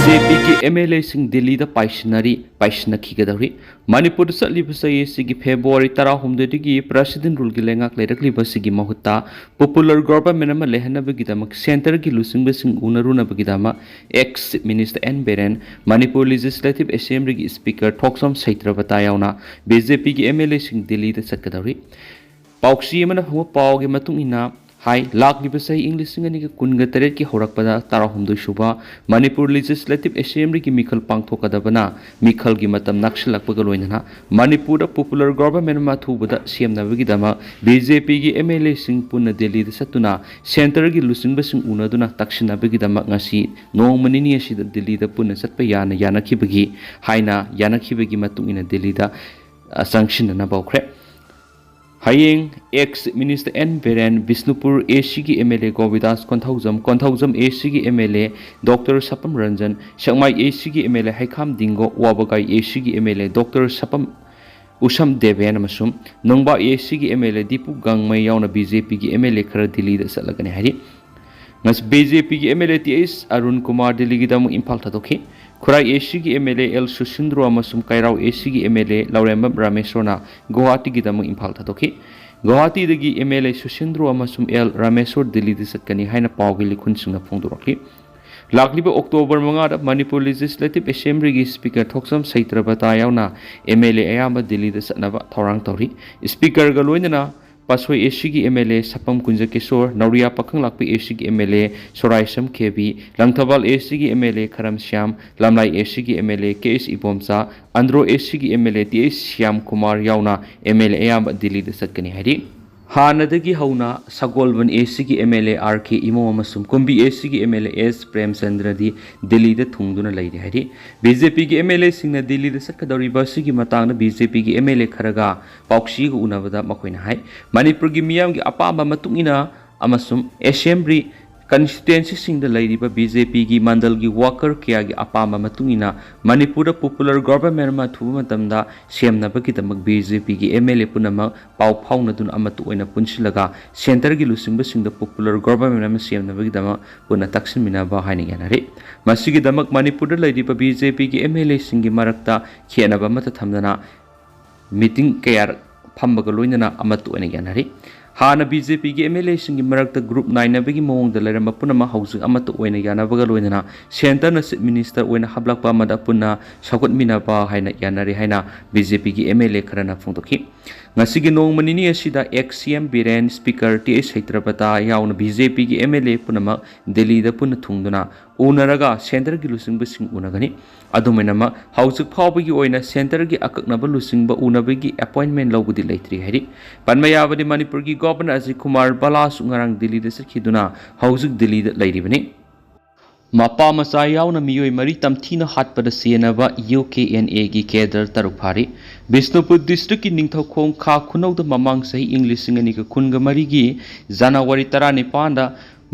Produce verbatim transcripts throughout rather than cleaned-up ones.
B J ꯄꯤꯒꯤ M L ꯑꯦꯁꯤꯡ ꯗꯤꯜꯂꯤꯗ ꯄꯥꯏꯁꯤꯟꯅꯔꯤ, ꯄꯥꯏꯁꯤꯟꯅꯈꯤꯒꯗꯧꯔꯤ꯫ ꯃꯅꯤꯄꯨꯔꯗ ꯆꯠꯂꯤꯕ ꯆꯍꯤ ꯑꯁꯤꯒꯤ ꯐꯦꯕ꯭ꯔꯨꯋꯥꯔꯤ ꯇꯔꯥꯍꯨꯝꯗꯣꯏꯗꯒꯤ ꯄ꯭ꯔꯁꯤꯗꯦꯟ ꯔꯨꯜꯒꯤ ꯂꯩꯉꯥꯛ ꯂꯩꯔꯛꯂꯤꯕ ꯑꯁꯤꯒꯤ ꯃꯍꯨꯠꯇ ꯄꯣꯄꯨꯂꯔ ꯒꯣꯚꯔꯟꯃꯦꯟ ꯑꯃ ꯂꯩꯍꯟꯅꯕꯒꯤꯗꯃꯛ ꯁꯦꯟꯇꯔꯒꯤ ꯂꯨꯆꯤꯡꯕꯁꯤꯡ ꯎꯅꯔꯨꯅꯕꯒꯤꯗꯃꯛ ex chief minister N Biren, Manipur legislative ꯑꯦꯁꯦꯝꯕ꯭ꯂꯤꯒꯤ ꯁ꯭ꯄꯤꯀꯔ ꯊꯣꯛꯆꯣꯝ ꯁꯩꯇ꯭ꯔꯕꯇꯥ ꯌꯥꯎꯅ ꯕꯤ ꯖꯦ ꯄꯤꯒꯤ ꯑꯦꯝ ꯑꯦꯜ ꯑꯦꯁꯤꯡ ꯗꯤꯜꯂꯤꯗ ꯆꯠꯀꯗꯧꯔꯤ꯫ ꯄꯥꯎꯆꯦ ꯑꯃꯅ ꯐꯪꯕ ꯄꯥꯎꯒꯤ ꯃꯇꯨꯡ ꯏꯟꯅ ꯍꯥꯏ, ꯂꯥꯛꯂꯤꯕ ꯆꯍꯤ ꯏꯪ ꯂꯤꯁꯤꯡ ꯑꯅꯤꯒ ꯀꯨꯟꯒ ꯇꯔꯦꯠꯀꯤ ꯍꯧꯔꯛꯄꯗ ꯇꯔꯥꯍꯨꯝꯗꯣꯏ ꯁꯨꯕ ꯃꯅꯤꯄꯨꯔ ꯂꯦꯖꯤꯁꯂꯦꯇꯤꯚ ꯑꯦꯁꯦꯝꯕ꯭ꯂꯤꯒꯤ ꯃꯤꯈꯜ ꯄꯥꯡꯊꯣꯛꯀꯗꯕꯅ ꯃꯤꯈꯜꯒꯤ ꯃꯇꯝ ꯅꯛꯁꯤꯜꯂꯛꯄꯒ ꯂꯣꯏꯅꯅ ꯃꯅꯤꯄꯨꯔꯗ ꯄꯣꯄꯨꯂꯔ ꯒꯣꯚꯔꯟꯃꯦꯟ ꯑꯃ ꯑꯊꯨꯕꯗ ꯁꯦꯝꯅꯕꯒꯤꯗꯃꯛ ꯕꯤ ꯖꯦ ꯄꯤꯒꯤ ꯑꯦꯝ ꯑꯦꯜ ꯑꯦꯁꯤꯡ ꯄꯨꯟꯅ ꯗꯤꯜꯂꯤꯗ ꯆꯠꯇꯨꯅ ꯁꯦꯟꯇꯔꯒꯤ ꯂꯨꯆꯤꯡꯕꯁꯤꯡ ꯎꯅꯗꯨꯅ ꯇꯛꯁꯤꯟꯅꯕꯒꯤꯗꯃꯛ ꯉꯁꯤ ꯅꯣꯡꯃ ꯅꯤꯅꯤ ꯑꯁꯤꯗ ꯗꯤꯜꯂꯤꯗ ꯄꯨꯟꯅ ꯆꯠꯄ ꯌꯥꯅ ꯌꯥꯅꯈꯤꯕꯒꯤ ꯍꯥꯏꯅ ꯌꯥꯅꯈꯤꯕꯒꯤ ꯃꯇꯨꯡ ꯏꯟꯅ ꯗꯤꯜꯂꯤꯗ, ꯑ, ꯆꯪꯁꯤꯟꯅꯅꯕ ꯍꯧꯈ꯭ꯔꯦ꯫ ꯍꯌꯦꯡ ex chief minister N Biren, Bishnupur A ꯁꯤꯒꯤ M L A Govindas Konthoujam, Konthoujam A ꯁꯤꯒꯤ M L A doctor Sapam Ranjan, Sekmai A ꯁꯤꯒꯤ M L A Heikham Dingo, Wabgai A ꯁꯤꯒꯤ M L A doctor Sapam Usham Deben ꯑꯃꯁꯨꯡ ꯅꯨꯡꯕꯥ ꯑꯦ ꯁꯤꯒꯤ M L A Dipu Gangmei ꯌꯥꯎꯅ ꯕꯤ ꯖꯦ ꯄꯤꯒꯤ ꯑꯦꯝ ꯑꯦꯜ ꯑꯦ ꯈꯔ ꯗꯤꯜꯂꯤꯗ ꯆꯠꯂꯒꯅꯤ ꯍꯥꯏꯔꯤ꯫ ꯉꯁꯤ ꯕꯤ ꯖꯦ ꯄꯤꯒꯤ ꯑꯦꯝ ꯑꯦꯜ ꯑꯦ ꯇꯤ ꯑꯩꯆ ꯑꯔꯨꯟ ꯀꯨꯃꯥꯔ ꯗꯤꯜꯂꯤꯒꯤꯗꯃꯛ ꯏꯝꯐꯥꯜ ꯊꯥꯗꯣꯛꯈꯤ꯫ ꯈꯨꯔꯥꯏ ꯑꯦ ꯁꯤꯒꯤ M L A L Susindro ꯑꯃꯁꯨꯡ ꯀꯩꯔꯥꯎ ꯑꯦ ꯁꯤꯒꯤ ꯑꯦꯝ ꯑꯦꯜ ꯑꯦ ꯂꯧꯔꯦꯝꯕꯝ ꯔꯥꯃꯦꯁꯣꯔꯅ ꯒꯨꯋꯥꯍꯥꯇꯤꯒꯤꯗꯃꯛ ꯏꯝꯐꯥꯜ ꯊꯥꯗꯣꯛꯈꯤ꯫ ꯒꯨꯋꯥꯍꯥꯇꯤꯗꯒꯤ ꯑꯦꯝ ꯑꯦꯜ ꯑꯦ ꯁꯨꯁꯤꯟꯗ꯭ꯔꯣ ꯑꯃꯁꯨꯡ ꯑꯦꯜ ꯔꯥꯃꯦꯁꯣꯔ ꯗꯤꯜꯂꯤꯗ ꯆꯠꯀꯅꯤ ꯍꯥꯏꯅ ꯄꯥꯎꯒꯤ ꯂꯤꯈꯨꯟꯁꯤꯡꯅ ꯐꯣꯡꯗꯣꯔꯛꯈꯤ꯫ ꯂꯥꯛꯂꯤꯕ ꯑꯣꯛꯇꯣꯕꯔ ꯃꯉꯥꯗ ꯃꯅꯤꯄꯨꯔ ꯂꯦꯖꯤꯁꯂꯦꯇꯤꯚ ꯑꯦꯁꯦꯝꯕ꯭ꯂꯤꯒꯤ ꯁ꯭ꯄꯤꯀꯔ ꯊꯣꯛꯆꯝ ꯁꯩꯇ꯭ꯔꯕꯇꯥ ꯌꯥꯎꯅ ꯑꯦꯝ ꯑꯦꯜ ꯑꯦ ꯑꯌꯥꯝꯕ ꯗꯤꯜꯂꯤꯗ ꯆꯠꯅꯕ ꯊꯧꯔꯥꯡ ꯇꯧꯔꯤ꯫ ꯁ꯭ꯄꯤꯀꯔꯒ ꯂꯣꯏꯅꯅ ꯄꯥꯠꯁꯣꯏ ꯑꯦ ꯁꯤꯒꯤ ꯑꯦꯝ ꯑꯦꯜ ꯑꯦ ꯁꯄꯝ ꯀꯨꯟꯖꯀꯤꯁꯣꯔ, ꯅꯧꯔꯤꯌꯥ ꯄꯥꯈꯪꯂꯥꯛꯄꯤ ꯑꯦ ꯁꯤꯒꯤ ꯑꯦꯝ ꯑꯦꯜ ꯑꯦ ꯁꯣꯔꯥꯏꯁꯝ ꯈꯦꯕꯤ, ꯂꯪꯊꯕꯥꯜ ꯑꯦ ꯁꯤꯒꯤ ꯑꯦꯝ ꯑꯦꯜ ꯑꯦ ꯈꯔꯝ ꯁ꯭ꯌꯥꯝ, ꯂꯝꯂꯥꯏ ꯑꯦ ꯁꯤꯒꯤ ꯑꯦꯝ ꯑꯦꯜ ꯑꯦ ꯀꯦ ꯑꯦꯁ ꯏꯕꯣꯝꯆꯥ, ꯑꯟꯗ꯭ꯔꯣ ꯑꯦ ꯁꯤꯒꯤ ꯑꯦꯝ ꯑꯦꯜ ꯑꯦ ꯇꯤ ꯑꯩꯆ ꯁ꯭ꯌꯥꯝ ꯀꯨꯃꯥꯔ ꯌꯥꯎꯅ ꯑꯦꯝ ꯑꯦꯜ ꯑꯦ ꯑꯌꯥꯝꯕ ꯗꯤꯜꯂꯤꯗ ꯆꯠꯀꯅꯤ ꯍꯥꯏꯔꯤ꯫ ꯍꯥꯟꯅꯗꯒꯤ ꯍꯧꯅ ꯁꯒꯣꯜꯕꯟ ꯑꯦ ꯁꯤꯒꯤ ꯑꯦꯝ ꯑꯦꯜ ꯑꯦ ꯑꯥꯔ ꯀꯦ ꯏꯃꯣ ꯑꯃꯁꯨꯡ ꯀꯨꯝꯕꯤ ꯑꯦ ꯁꯤꯒꯤ ꯑꯦꯝ ꯑꯦꯜ ꯑꯦ ꯑꯦꯁ ꯄ꯭ꯔꯦꯝꯆꯟꯗ꯭ꯔꯗꯤ ꯗꯤꯜꯂꯤꯗ ꯊꯨꯡꯗꯨꯅ ꯂꯩꯔꯤ ꯍꯥꯏꯔꯤ꯫ ꯕꯤ ꯖꯦ ꯄꯤꯒꯤ ꯑꯦꯝ ꯑꯦꯜ ꯑꯦꯁꯤꯡꯅ ꯗꯤꯜꯂꯤꯗ ꯆꯠꯀꯗꯧꯔꯤꯕ ꯑꯁꯤꯒꯤ ꯃꯇꯥꯡꯗ ꯕꯤ ꯖꯦ ꯄꯤꯒꯤ ꯑꯦꯝ ꯑꯦꯜ ꯑꯦ ꯈꯔꯒ ꯄꯥꯎꯆꯦꯒ ꯎꯅꯕꯗ ꯃꯈꯣꯏꯅ ꯍꯥꯏ, ꯃꯅꯤꯄꯨꯔꯒꯤ ꯃꯤꯌꯥꯝꯒꯤ ꯑꯄꯥꯝꯕ ꯃꯇꯨꯡ ꯏꯟꯅ ꯑꯃꯁꯨꯡ ꯑꯦꯁꯦꯝꯕ꯭ꯂꯤ ꯀꯟꯁꯇꯤꯇ꯭ꯋꯦꯟꯁꯤꯁꯤꯡꯗ ꯂꯩꯔꯤꯕ ꯕꯤ ꯖꯦ ꯄꯤꯒꯤ ꯃꯟꯗꯜꯒꯤ ꯋꯥꯀꯔ ꯀꯌꯥꯒꯤ ꯑꯄꯥꯝꯕ ꯃꯇꯨꯡ ꯏꯟꯅ ꯃꯅꯤꯄꯨꯔꯗ popular government ꯑꯃ ꯑꯊꯨꯕ ꯃꯇꯝꯗ ꯁꯦꯝꯅꯕꯒꯤꯗꯃꯛ ꯕꯤ ꯖꯦ ꯄꯤꯒꯤ ꯑꯦꯝ ꯑꯦꯜ ꯑꯦ ꯄꯨꯝꯅꯃꯛ ꯄꯥꯎ ꯐꯥꯎꯅꯗꯨꯅ ꯑꯃꯠꯇ ꯑꯣꯏꯅ ꯄꯨꯟꯁꯤꯜꯂꯒ centreꯒꯤ ꯂꯨꯆꯤꯡꯕꯁꯤꯡꯗ popular government ꯑꯃ ꯁꯦꯝꯅꯕꯒꯤꯗꯃꯛ ꯄꯨꯟꯅ ꯇꯛꯁꯤꯟꯃꯤꯟꯅꯕ ꯍꯥꯏꯅ ꯌꯥꯅꯔꯤ꯫ ꯃꯁꯤꯒꯤꯗꯃꯛ ꯃꯅꯤꯄꯨꯔꯗ ꯂꯩꯔꯤꯕ ꯕꯤ ꯖꯦ ꯄꯤꯒꯤ ꯑꯦꯝ ꯑꯦꯜ ꯑꯦꯁꯤꯡꯒꯤ ꯃꯔꯛꯇ ꯈꯦꯠꯅꯕ ꯑꯃꯠꯇ ꯊꯝꯗꯅ meeting ꯀꯌꯥꯔꯛ ꯐꯝꯕꯒ ꯂꯣꯏꯅꯅ ꯑꯃꯠꯇ ꯑꯣꯏꯅ ꯌꯥꯅꯔꯤ꯫ ꯍꯥꯟꯅ ꯕꯤ ꯖꯦ ꯄꯤꯒꯤ ꯑꯦꯝ ꯑꯦꯜ ꯑꯦꯁꯤꯡꯒꯤ ꯃꯔꯛꯇ group ꯅꯥꯏꯅꯕꯒꯤ ꯃꯑꯣꯡꯗ ꯂꯩꯔꯝꯕ ꯄꯨꯝꯅꯃꯛ ꯍꯧꯖꯤꯛ ꯑꯃꯠꯇ ꯑꯣꯏꯅ ꯌꯥꯅꯕꯒ ꯂꯣꯏꯅꯅ centreꯅ chief minister ꯑꯣꯏꯅ ꯍꯥꯞꯂꯛꯄ ꯑꯃꯗ ꯄꯨꯟꯅ ꯁꯧꯒꯠꯃꯤꯟꯅꯕ ꯍꯥꯏꯅ ꯌꯥꯅꯔꯤ ꯍꯥꯏꯅ ꯕꯤ ꯖꯦ ꯄꯤꯒꯤ ꯑꯦꯝ ꯑꯦꯜ ꯑꯦ ꯈꯔꯅ ꯐꯣꯡꯗꯣꯛꯈꯤ꯫ ꯉꯁꯤꯒꯤ ꯅꯣꯡꯃ ꯅꯤꯅꯤ ꯑꯁꯤꯗ ex C M Biren, speaker T H Satyabrata ꯌꯥꯎꯅ ꯕꯤ ꯖꯦ ꯄꯤꯒꯤ ꯑꯦꯝ ꯑꯦꯜ ꯑꯦ ꯄꯨꯝꯅꯃꯛ ꯗꯤꯜꯂꯤꯗ ꯄꯨꯟꯅ ꯊꯨꯡꯗꯨꯅ ꯎꯅꯔꯒ centreꯒꯤ ꯂꯨꯆꯤꯡꯕꯁꯤꯡ ꯎꯅꯒꯅꯤ꯫ ꯑꯗꯨꯝ ꯑꯣꯏꯅꯃꯛ, ꯍꯧꯖꯤꯛ ꯐꯥꯎꯕꯒꯤ ꯑꯣꯏꯅ centreꯒꯤ ꯑꯀꯛꯅꯕ ꯂꯨꯆꯤꯡꯕ ꯎꯅꯕꯒꯤ appointment ꯂꯧꯕꯗꯤ ꯂꯩꯇ꯭ꯔꯤ ꯍꯥꯏꯔꯤ꯫ ꯄꯟꯕ ꯌꯥꯕꯗꯤ, ꯃꯅꯤꯄꯨꯔꯒꯤ Governor ꯑꯖꯤꯠ ꯀꯨꯃꯥꯔ ꯚꯜꯂꯥꯁꯨ ꯉꯔꯥꯡ ꯗꯤꯜꯂꯤꯗ ꯆꯠꯈꯤꯗꯨꯅ ꯍꯧꯖꯤꯛ ꯗꯤꯜꯂꯤꯗ ꯂꯩꯔꯤꯕꯅꯤ꯫ ꯃꯄꯥ ꯃꯆꯥ ꯌꯥꯎꯅ ꯃꯤꯑꯣꯏ ꯃꯔꯤ ꯇꯝꯊꯤꯅ ꯍꯥꯠꯄꯗ ꯆꯦꯟꯅꯕ ꯌꯨ ꯀꯦ ꯑꯦꯟ ꯑꯦꯒꯤ cadre ꯇꯔꯨꯛ ꯐꯥꯔꯤ꯫ ꯕꯤꯁꯅꯨꯄꯨꯔ districtꯀꯤ ꯅꯤꯡꯊꯧꯈꯣꯡ ꯈꯥ ꯈꯨꯅꯧꯗ ꯃꯃꯥꯡ ꯆꯍꯤ ꯏꯪ ꯂꯤꯁꯤꯡ ꯑꯅꯤꯒ ꯀꯨꯟꯒ ꯃꯔꯤꯒꯤ ꯖꯅꯋꯥꯔꯤ ꯇꯔꯥꯅꯤꯄꯥꯟꯗ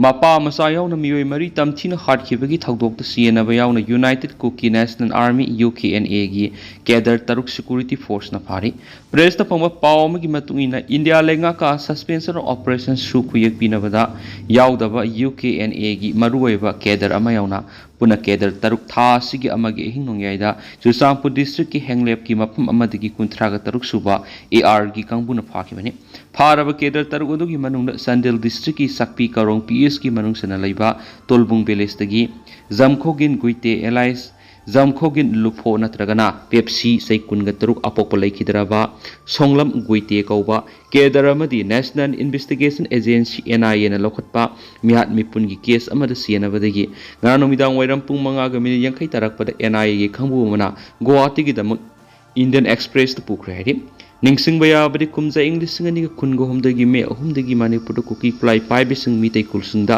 ꯃꯄꯥ ꯃꯆꯥ ꯌꯥꯎꯅ ꯃꯤꯑꯣꯏ ꯃꯔꯤ ꯇꯝꯊꯤꯅ ꯍꯥꯠꯈꯤꯕꯒꯤ ꯊꯧꯗꯣꯛꯇ ꯆꯦꯟꯅꯕ ꯌꯥꯎꯅ United Kuki National Army, U K N ꯑꯦꯒꯤ cadre ꯇꯔꯨꯛ security forceꯅ ꯐꯥꯔꯤ꯫ Pressꯇ ꯐꯪꯕ ꯄꯥꯎ ꯑꯃꯒꯤ ꯃꯇꯨꯡ ꯏꯟꯅ, ꯏꯟꯗꯤꯌꯥ ꯂꯩꯉꯥꯛꯀ suspension of operation ꯁꯨ ꯈꯨꯌꯦꯛ ꯄꯤꯅꯕꯗ ꯌꯥꯎꯗꯕ ꯌꯨ ꯀꯦ ꯑꯦꯟ ꯑꯦꯒꯤ ꯃꯔꯨꯑꯣꯏꯕ cadre ꯑꯃ ꯌꯥꯎꯅ ꯄꯨꯟꯅ cadre ꯇꯔꯨꯛ ꯊꯥ ꯑꯁꯤꯒꯤ ꯑꯃꯒꯤ ꯑꯍꯤꯡ ꯅꯣꯡꯌꯥꯏꯗ ꯆꯨꯔꯆꯥꯟꯄꯨꯔ districtꯀꯤ ꯍꯦꯡꯂꯦꯞꯀꯤ ꯃꯐꯝ ꯑꯃꯗꯒꯤ ꯀꯨꯟꯊ꯭ꯔꯥꯒ ꯇꯔꯨꯛ ꯁꯨꯕ ꯑꯦ ꯑꯥꯔꯒꯤ ꯀꯥꯡꯕꯨꯅ ꯐꯥꯈꯤꯕꯅꯤ꯫ ꯐꯥꯔꯕ cadre ꯇꯔꯨꯛ ꯑꯗꯨꯒꯤ ꯃꯅꯨꯡꯗ ꯆꯥꯟꯗꯦꯜ districtꯀꯤ ꯆꯥꯛꯄꯤ ꯀꯥꯔꯣꯡ ꯄꯤ ꯑꯦꯁꯀꯤ ꯃꯅꯨꯡ ꯆꯟꯅ ꯂꯩꯕ ꯇꯣꯜꯕꯨꯡ villageꯇꯒꯤ ꯖꯝꯈꯣꯒꯤꯟ ꯒꯨꯏꯇꯦ alias ꯖꯝꯈꯣꯒꯤꯟ ꯂꯨꯐꯣ ꯅꯠꯇ꯭ꯔꯒꯅ ꯄꯦꯞꯁꯤ, ꯆꯍꯤ ꯀꯨꯟꯒ ꯇꯔꯨꯛ, ꯑꯄꯣꯛꯄ ꯂꯩꯈꯤꯗ꯭ꯔꯕ ꯁꯣꯡꯂꯝ ꯒꯨꯏꯇꯦ ꯀꯧꯕ cadre ꯑꯃꯗꯤ National Investigation Agency, ꯑꯦꯟ ꯑꯥꯏ ꯑꯦꯅ ꯂꯧꯈꯠꯄ ꯃꯤꯍꯥꯠ ꯃꯤꯄꯨꯟꯒꯤ case ꯑꯃꯗ ꯆꯦꯟꯅꯕꯗꯒꯤ ꯉꯔꯥꯡ ꯅꯨꯃꯤꯗꯥꯡ ꯋꯥꯏꯔꯝ ꯄꯨꯡ ꯃꯉꯥꯒ minute ꯌꯥꯡꯈꯩ ꯇꯥꯔꯛꯄꯗ ꯑꯦꯟ ꯑꯥꯏ ꯑꯦꯒꯤ ꯈꯪꯕꯨ ꯑꯃꯅ ꯒꯨꯋꯥꯍꯥꯇꯤꯒꯤꯗꯃꯛ Indian Expressꯇ ꯄꯨꯈ꯭ꯔꯦ ꯍꯥꯏꯔꯤ꯫ ꯅꯤꯡꯁꯤꯡꯕ ꯌꯥꯕꯗꯤ, ꯀꯨꯝꯖꯥ ꯏꯪ ꯂꯤꯁꯤꯡ ꯑꯅꯤꯒ ꯀꯨꯟꯒ ꯍꯨꯝꯗꯣꯏꯒꯤ ꯃꯦ ꯑꯍꯨꯝꯗꯒꯤ ꯃꯅꯤꯄꯨꯔꯗ ꯀꯨꯀꯤ ꯈꯨꯠꯂꯥꯏ ꯄꯥꯏꯕꯁꯤꯡ ꯃꯤꯇꯩ ꯈꯨꯜꯁꯤꯡꯗ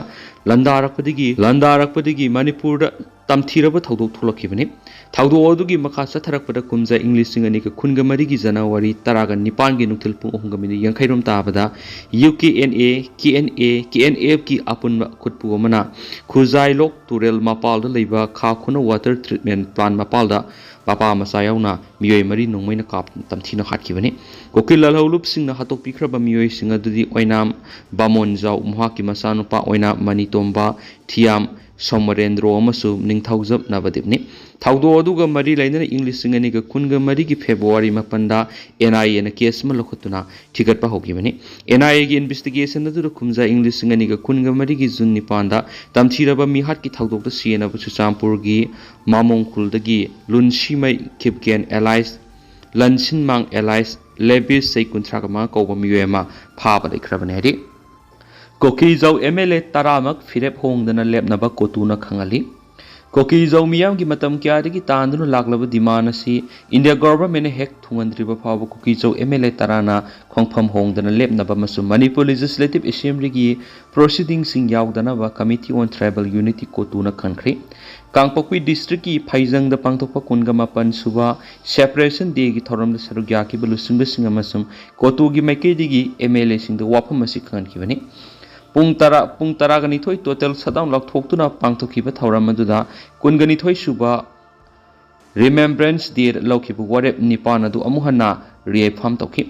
ꯂꯥꯟꯗꯥꯔꯛꯄꯗꯒꯤ, ꯂꯥꯟꯗꯥꯔꯛꯄꯗꯒꯤ ꯃꯅꯤꯄꯨꯔꯗ ꯇꯝꯊꯤꯔꯕ ꯊꯧꯗꯣꯛ ꯊꯣꯛꯂꯛꯈꯤꯕꯅꯤ꯫ ꯊꯧꯗꯣꯛ ꯑꯗꯨꯒꯤ ꯃꯈꯥ ꯆꯠꯊꯔꯛꯄꯗ ꯀꯨꯝꯖꯥ ꯏꯪ ꯂꯤꯁꯤꯡ ꯑꯅꯤꯒ ꯀꯨꯟꯒ ꯃꯔꯤꯒꯤ ꯖꯅꯋꯥꯔꯤ ꯇꯔꯥꯒ ꯅꯤꯄꯥꯟꯒꯤ ꯅꯨꯡꯊꯤꯜ ꯄꯨꯡ ꯑꯍꯨꯝꯒ ꯃꯤꯅꯤꯠ ꯌꯥꯡꯈꯩꯔꯣꯝ ꯇꯥꯕꯗ U K N A, K N A, K N ꯑꯦꯐꯀꯤ ꯑꯄꯨꯟꯕ ꯈꯨꯠꯄꯨ ꯑꯃꯅ ꯈꯨꯖꯥꯏꯂꯣꯛ ꯇꯨꯔꯦꯜ ꯃꯄꯥꯜꯗ ꯂꯩꯕ ꯈꯥ ꯈꯨꯅꯧ ꯋꯥꯇꯔ ꯇ꯭ꯔꯤꯠꯃꯦꯟ ꯄ꯭ꯂꯥꯟ ꯃꯄꯥꯜꯗ ꯃꯄꯥ ꯃꯆꯥ ꯌꯥꯎꯅ ꯃꯤꯑꯣꯏ ꯃꯔꯤ ꯅꯣꯡꯃꯩꯅ ꯀꯥꯞ ꯇꯝꯊꯤꯅ ꯍꯥꯠꯈꯤꯕꯅꯤ꯫ ꯀꯨꯀꯤ ꯂꯥꯜꯍꯧꯂꯨꯞꯁꯤꯡꯅ ꯍꯥꯠꯇꯣꯛꯄꯤꯈ꯭ꯔꯕ ꯃꯤꯑꯣꯏꯁꯤꯡ ꯑꯗꯨꯗꯤ ꯑꯣꯏꯅꯥꯝ ꯕꯥꯃꯣꯟꯖꯥꯎ, ꯃꯍꯥꯛꯀꯤ ꯃꯆꯥꯅꯨꯄꯥ ꯑꯣꯏꯅꯥꯝ ꯃꯅꯤꯇꯣꯝꯕ, ꯊꯤꯌꯥꯝ ꯁꯣꯃꯔꯦꯟꯗ꯭ꯔꯣ ꯑꯃꯁꯨꯡ ꯅꯤꯡꯊꯧꯖꯝ ꯅꯕꯗꯤꯞꯅꯤ꯫ ꯊꯧꯗꯣꯛ ꯑꯗꯨꯒ ꯃꯔꯤ ꯂꯩꯅꯅ ꯏꯪ ꯂꯤꯁꯤꯡ ꯑꯅꯤꯒ ꯀꯨꯟꯒ ꯃꯔꯤꯒꯤ ꯐꯦꯕ꯭ꯔꯨꯋꯥꯔꯤ ꯃꯥꯄꯟꯗ ꯑꯦꯟ ꯑꯥꯏ ꯑꯦꯅ ꯀꯦꯁ ꯑꯃ ꯂꯧꯈꯠꯇꯨꯅ ꯊꯤꯒꯠꯄ ꯍꯧꯈꯤꯕꯅꯤ꯫ ꯑꯦꯟ ꯑꯥꯏ ꯑꯦꯒꯤ ꯏꯟꯚꯦꯁꯇꯤꯒꯦꯁꯟ ꯑꯗꯨꯗ ꯀꯨꯝꯖꯥ ꯏꯪ ꯂꯤꯁꯤꯡ ꯑꯅꯤꯒ ꯀꯨꯟꯒ ꯃꯔꯤꯒꯤ ꯖꯨꯟ ꯅꯤꯄꯥꯟꯗ ꯇꯝꯊꯤꯔꯕ ꯃꯤꯍꯥꯠꯀꯤ ꯊꯧꯗꯣꯛꯇ ꯁꯤꯖꯤꯟꯅꯕ ꯆꯨꯔꯆꯥꯟꯄꯨꯔꯒꯤ ꯃꯥꯃꯣꯡ ꯈꯨꯜꯗꯒꯤ ꯂꯨꯟꯁꯤꯃꯩ ꯈꯤꯞꯀꯦꯟ ꯑꯦꯂꯥꯏꯁ ꯂꯟꯁꯤꯟꯃꯥꯡ ꯑꯦꯂꯥꯏꯁ ꯂꯦꯕꯤꯁ ꯆꯍꯤ ꯀꯨꯟꯊ꯭ꯔꯥꯒ ꯃꯉꯥ ꯀꯧꯕ ꯃꯤꯑꯣꯏ ꯑꯃ ꯐꯥꯕ ꯂꯩꯈ꯭ꯔꯕꯅꯤ ꯍꯥꯏꯔꯤ꯫ ꯀꯨꯀꯤꯖꯧ ꯑꯦꯝ ꯑꯦꯜ ꯑꯦ ꯇꯔꯥꯃꯛ ꯐꯤꯔꯦꯞ ꯍꯣꯡꯗꯅ ꯂꯦꯞꯅꯕ ꯀꯣꯇꯨꯅ ꯈꯪꯍꯜꯂꯤ꯫ ꯀꯨꯀꯤꯖꯧ ꯃꯤꯌꯥꯝꯒꯤ ꯃꯇꯝ ꯀꯌꯥꯗꯒꯤ ꯇꯥꯟꯗꯨꯅ ꯂꯥꯛꯂꯕ ꯗꯤꯃꯥꯟ ꯑꯁꯤ ꯏꯟꯗꯤꯌꯥ ꯒꯣꯚꯔꯟꯃꯦꯟꯠꯅ ꯍꯦꯛ ꯊꯨꯡꯍꯟꯗ꯭ꯔꯤꯕ ꯐꯥꯎꯕ ꯀꯨꯀꯤꯖꯧ ꯑꯦꯝ ꯑꯦꯜ ꯑꯦ ꯇꯔꯥꯅ ꯈꯣꯡꯐꯝ ꯍꯣꯡꯗꯅ ꯂꯦꯞꯅꯕ ꯑꯃꯁꯨꯡ ꯃꯅꯤꯄꯨꯔ ꯂꯦꯖꯤꯁꯂꯦꯇꯤꯚ ꯑꯦꯁꯦꯝꯕ꯭ꯂꯤꯒꯤ ꯄ꯭ꯔꯣꯁꯤꯗꯤꯡꯁꯤꯡ ꯌꯥꯎꯗꯅꯕ ꯀꯃꯤꯇꯤ ꯑꯣꯟ ꯇ꯭ꯔꯥꯏꯕꯦꯜ ꯌꯨꯅꯤꯇꯤ ꯀꯣꯇꯨꯅ ꯈꯟꯈ꯭ꯔꯤ꯫ ꯀꯥꯡꯄꯣꯛꯄꯤ ꯗꯤꯁꯇ꯭ꯔꯤꯛꯀꯤ ꯐꯩꯖꯪꯗ ꯄꯥꯡꯊꯣꯛꯄ ꯀꯨꯟꯒ ꯃꯥꯄꯟ ꯁꯨꯕ ꯁꯦꯄꯔꯦꯁꯟ ꯗꯦꯒꯤ ꯊꯧꯔꯝꯗ ꯁꯔꯨꯛ ꯌꯥꯈꯤꯕ ꯂꯨꯆꯤꯡꯕꯁꯤꯡ ꯑꯃꯁꯨꯡ ꯀꯣꯇꯨꯒꯤ ꯃꯥꯏꯀꯩꯗꯒꯤ ꯑꯦꯝ ꯑꯦꯜ ꯑꯦꯁꯤꯡꯗ ꯋꯥꯐꯝ ꯑꯁꯤ ꯈꯪꯍꯟꯈꯤꯕꯅꯤ꯫ ꯄꯨꯡ ꯇꯔꯥ, ꯄꯨꯡ ꯇꯔꯥꯒ ꯅꯤꯊꯣꯏ ꯇꯣꯇꯦꯜ ꯁꯠꯗꯥꯎꯟ ꯂꯥꯎꯊꯣꯛꯇꯨꯅ ꯄꯥꯡꯊꯣꯛꯈꯤꯕ ꯊꯧꯔꯝ ꯑꯗꯨꯗ ꯀꯨꯟꯒ ꯅꯤꯊꯣꯏ ꯁꯨꯕ ꯔꯤꯃꯦꯝꯕ꯭ꯔꯦꯟꯁ ꯗꯦꯗ ꯂꯧꯈꯤꯕ ꯋꯥꯔꯦꯞ ꯅꯤꯄꯥꯟ ꯑꯗꯨ ꯑꯃꯨꯛ ꯍꯟꯅ ꯔꯤꯑꯦꯐꯥꯔꯝ ꯇꯧꯈꯤ꯫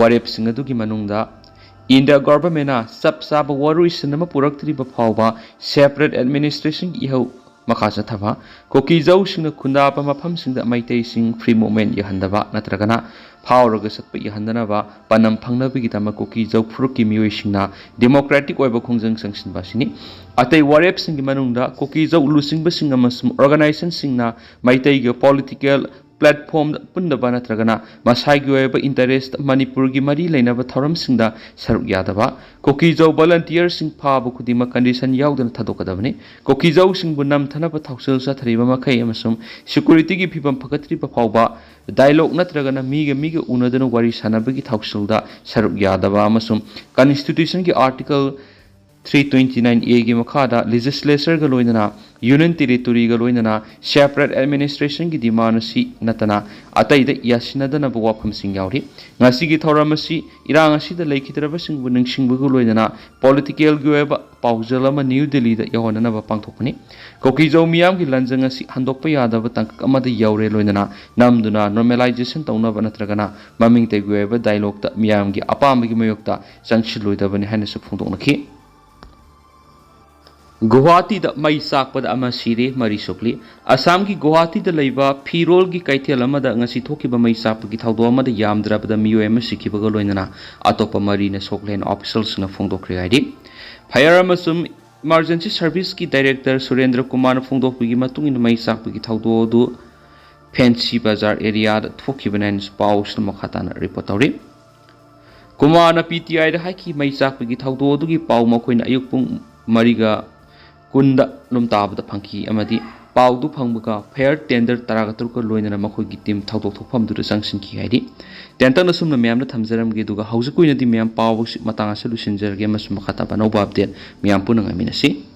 ꯋꯥꯔꯦꯞꯁꯤꯡ ꯑꯗꯨꯒꯤ ꯃꯅꯨꯡꯗ ꯏꯟꯗꯤꯌꯥ ꯒꯣꯚꯔꯟꯃꯦꯟꯠꯅ ꯆꯞ ꯆꯥꯕ ꯋꯥꯔꯣꯏꯁꯤꯟ ꯑꯃ ꯄꯨꯔꯛꯇ꯭ꯔꯤꯕ ꯐꯥꯎꯕ ꯁꯦꯄꯔꯦꯠ ꯑꯦꯗꯃꯤꯅꯤꯁꯇ꯭ꯔꯦꯁꯟꯒꯤ ꯏꯍꯧ ꯃꯈꯥ ꯆꯠꯊꯕ, ꯀꯨꯀꯤꯖꯧꯁꯤꯡꯅ ꯈꯨꯟꯗꯥꯕ ꯃꯐꯝꯁꯤꯡꯗ ꯃꯩꯇꯩꯁꯤꯡ ꯐ꯭ꯔꯤ ꯃꯨꯚꯃꯦꯟꯠ ꯌꯥꯍꯟꯗꯕ ꯅꯠꯇ꯭ꯔꯒꯅ ꯐꯥꯎꯔꯒ ꯆꯠꯄ ꯌꯥꯍꯟꯗꯅꯕ ꯄꯥꯟꯗꯝ ꯐꯪꯅꯕꯒꯤꯗꯃꯛ ꯀꯨꯀꯤꯖꯧ ꯐꯨꯔꯨꯞꯀꯤ ꯃꯤꯑꯣꯏꯁꯤꯡꯅ ꯗꯦꯃꯣꯀ꯭ꯔꯦꯇꯤꯛ ꯑꯣꯏꯕ ꯈꯣꯡꯖꯪ ꯆꯪꯁꯤꯟꯕ ꯑꯁꯤꯅꯤ꯫ ꯑꯇꯩ ꯋꯥꯔꯦꯞꯁꯤꯡꯒꯤ ꯃꯅꯨꯡꯗ ꯀꯨꯀꯤꯖꯧ ꯂꯨꯆꯤꯡꯕꯁꯤꯡ ꯑꯃꯁꯨꯡ ꯑꯣꯔꯒꯅꯥꯏꯖꯦꯁꯟꯁꯤꯡꯅ ꯃꯩꯇꯩꯒꯤ ꯄꯣꯂꯤꯇꯤꯀꯦꯜ ꯄ꯭ꯂꯦꯠꯐꯣꯔꯝꯗ ꯄꯨꯟꯗꯕ ꯅꯠꯇ꯭ꯔꯒꯅ ꯃꯁꯥꯒꯤ ꯑꯣꯏꯕ ꯏꯟꯇꯔꯦꯁꯇ ꯃꯅꯤꯄꯨꯔꯒꯤ ꯃꯔꯤ ꯂꯩꯅꯕ ꯊꯧꯔꯝꯁꯤꯡꯗ ꯁꯔꯨꯛ ꯌꯥꯗꯕ, ꯀꯨꯀꯤꯖꯧ ꯚꯣꯂꯟꯇꯤꯌꯔꯁꯤꯡ ꯐꯥꯕ ꯈꯨꯗꯤꯡꯃꯛ ꯀꯟꯗꯤꯁꯟ ꯌꯥꯎꯗꯅ ꯊꯥꯗꯣꯛꯀꯗꯕꯅꯤ꯫ ꯀꯨꯀꯤꯖꯧꯁꯤꯡꯕꯨ ꯅꯝꯊꯅꯕ ꯊꯧꯁꯤꯜ ꯆꯠꯊꯔꯤꯕ ꯃꯈꯩ ꯑꯃꯁꯨꯡ ꯁꯦꯀ꯭ꯌꯨꯔꯤꯇꯤꯒꯤ ꯐꯤꯕꯝ ꯐꯒꯠꯇ꯭ꯔꯤꯕ ꯐꯥꯎꯕ ꯗꯥꯏꯂꯣꯒ ꯅꯠꯇ꯭ꯔꯒꯅ ꯃꯤꯒ ꯃꯤꯒ ꯎꯅꯗꯨꯅ ꯋꯥꯔꯤ ꯁꯥꯟꯅꯕꯒꯤ ꯊꯧꯁꯤꯜꯗ ꯁꯔꯨꯛ ꯌꯥꯗꯕ ꯑꯃꯁꯨꯡ ꯀꯟꯁꯇꯤꯇ꯭ꯌꯨꯁꯟꯒꯤ ꯑꯥꯔꯇꯤꯀꯜ ꯊ꯭ꯔꯤ ꯇ꯭ꯋꯦꯟꯇꯤ ꯅꯥꯏꯟ ꯑꯦꯒꯤ ꯃꯈꯥꯗ ꯂꯦꯖꯤꯁꯂꯦꯆꯔꯒ ꯂꯣꯏꯅꯅ ꯌꯨꯅꯤꯌꯟ ꯇꯦꯔꯤꯇꯣꯔꯤꯒ ꯂꯣꯏꯅꯅ ꯁꯦꯄꯔꯦꯠ ꯑꯦꯗꯃꯤꯅꯤꯁꯇ꯭ꯔꯦꯁꯟꯒꯤ ꯗꯤꯃꯥꯟ ꯑꯁꯤ ꯅꯠꯇꯅ ꯑꯇꯩꯗ ꯌꯥꯁꯤꯟꯅꯗꯅꯕ ꯋꯥꯐꯝꯁꯤꯡ ꯌꯥꯎꯔꯤ꯫ ꯉꯁꯤꯒꯤ ꯊꯧꯔꯝ ꯑꯁꯤ ꯏꯔꯥꯡ ꯑꯁꯤꯗ ꯂꯩꯈꯤꯗ꯭ꯔꯕꯁꯤꯡꯕꯨ ꯅꯤꯡꯁꯤꯡꯕꯒ ꯂꯣꯏꯅꯅ ꯄꯣꯂꯤꯇꯤꯀꯦꯜꯒꯤ ꯑꯣꯏꯕ ꯄꯥꯎꯖꯦꯜ ꯑꯃ ꯅ꯭ꯌꯨ ꯗꯦꯜꯂꯤꯗ ꯌꯧꯍꯟꯅꯅꯕ ꯄꯥꯡꯊꯣꯛꯄꯅꯤ꯫ ꯀꯨꯀꯤꯖꯧ ꯃꯤꯌꯥꯝꯒꯤ ꯂꯥꯟꯖꯪ ꯑꯁꯤ ꯍꯟꯗꯣꯛꯄ ꯌꯥꯗꯕ ꯇꯥꯡꯀꯛ ꯑꯃꯗ ꯌꯧꯔꯦ ꯂꯣꯏꯅꯅ ꯅꯝꯗꯨꯅ ꯅꯣꯔꯃꯦꯂꯥꯏꯖꯦꯁꯟ ꯇꯧꯅꯕ ꯅꯠꯇ꯭ꯔꯒꯅ ꯃꯃꯤꯡ ꯇꯩꯒꯤ ꯑꯣꯏꯕ ꯗꯥꯏꯂꯣꯛꯇ ꯃꯤꯌꯥꯝꯒꯤ ꯑꯄꯥꯝꯕꯒꯤ ꯃꯥꯌꯣꯛꯇ ꯆꯪꯁꯤꯜꯂꯣꯏꯗꯕꯅꯤ ꯍꯥꯏꯅꯁꯨ ꯐꯣꯡꯗꯣꯛꯅꯈꯤ꯫ ꯒꯨꯋꯥꯍꯥꯇꯤꯗ ꯃꯩ ꯆꯥꯛꯄꯗ ꯑꯃ ꯁꯤꯔꯦ, ꯃꯔꯤ ꯁꯣꯛꯂꯤ꯫ ꯑꯁꯥꯝꯒꯤ ꯒꯨꯋꯥꯍꯥꯇꯤꯗ ꯂꯩꯕ ꯐꯤꯔꯣꯜꯒꯤ ꯀꯩꯊꯦꯜ ꯑꯃꯗ ꯉꯁꯤ ꯊꯣꯛꯈꯤꯕ ꯃꯩ ꯆꯥꯛꯄꯒꯤ ꯊꯧꯗꯣꯛ ꯑꯃꯗ ꯌꯥꯝꯗ꯭ꯔꯕꯗ ꯃꯤꯑꯣꯏ ꯑꯃ ꯁꯤꯈꯤꯕꯒ ꯂꯣꯏꯅꯅ ꯑꯇꯣꯞꯄ ꯃꯔꯤꯅ ꯁꯣꯛꯂꯦ ꯍꯥꯏꯅ ꯑꯣꯐꯤꯁꯤꯌꯦꯜꯁꯤꯡꯅ ꯐꯣꯡꯗꯣꯛꯈ꯭ꯔꯦ ꯍꯥꯏꯔꯤ꯫ ꯐꯥꯌꯔ ꯑꯃꯁꯨꯡ ꯏꯃꯥꯔꯖꯦꯟꯁꯤ ꯁꯔꯚꯤꯁꯀꯤ ꯗꯥꯏꯔꯦꯛꯇꯔ ꯁꯨꯔꯦꯟꯗ꯭ꯔ ꯀꯨꯃꯥꯔꯅ ꯐꯣꯡꯗꯣꯛꯄꯒꯤ ꯃꯇꯨꯡ ꯏꯟꯅ ꯃꯩ ꯆꯥꯛꯄꯒꯤ ꯊꯧꯗꯣꯛ ꯑꯗꯨ ꯐꯦꯟꯁꯤ ꯕꯖꯥꯔ ꯑꯦꯔꯤꯌꯥꯗ ꯊꯣꯛꯈꯤꯕꯅꯤ ꯍꯥꯏꯅꯁꯨ ꯄꯥꯎꯁꯤꯅ ꯃꯈꯥ ꯇꯥꯅ ꯔꯤꯄꯣꯔꯠ ꯇꯧꯔꯤ꯫ ꯀꯨꯃꯥꯔꯅ ꯄꯤ ꯇꯤ ꯑꯥꯏꯗ ꯍꯥꯏꯈꯤ, ꯃꯩ ꯆꯥꯛꯄꯒꯤ ꯊꯧꯗꯣꯛ ꯑꯗꯨꯒꯤ ꯄꯥꯎ ꯃꯈꯣꯏꯅ ꯑꯌꯨꯛ ꯄꯨꯡ ꯃꯔꯤꯒ ꯀꯨꯟꯗ ꯂꯨꯝ ꯇꯥꯕꯗ ꯐꯪꯈꯤ ꯑꯃꯗꯤ ꯄꯥꯎꯗꯨ ꯐꯪꯕꯒ ꯐꯥꯌꯔ ꯇꯦꯟꯗꯔ ꯇꯔꯥꯒ ꯇꯔꯨꯛꯀ ꯂꯣꯏꯅꯅ ꯃꯈꯣꯏꯒꯤ ꯇꯤꯝ ꯊꯧꯗꯣꯛ ꯊꯣꯛꯐꯝꯗꯨꯗ ꯆꯪꯁꯤꯟꯈꯤ ꯍꯥꯏꯔꯤ꯫ ꯇꯦꯟꯇꯛꯅ ꯁꯨꯝꯅ ꯃꯌꯥꯝꯗ ꯊꯝꯖꯔꯝꯒꯦ, ꯑꯗꯨꯒ ꯍꯧꯖꯤꯛꯀꯤ ꯑꯣꯏꯅꯗꯤ ꯃꯌꯥꯝ ꯄꯥꯎ ꯑꯁꯤ ꯃꯇꯥꯡ ꯑꯁꯤꯗ ꯂꯣꯏꯁꯤꯟꯖꯔꯒꯦ ꯑꯃꯁꯨꯡ ꯃꯈꯥ ꯇꯥꯕ ꯑꯅꯧꯕ ꯑꯞꯗꯦꯠ ꯃꯌꯥꯝ ꯄꯨꯟꯅ ꯉꯥꯏꯃꯤꯟꯅꯁꯤ꯫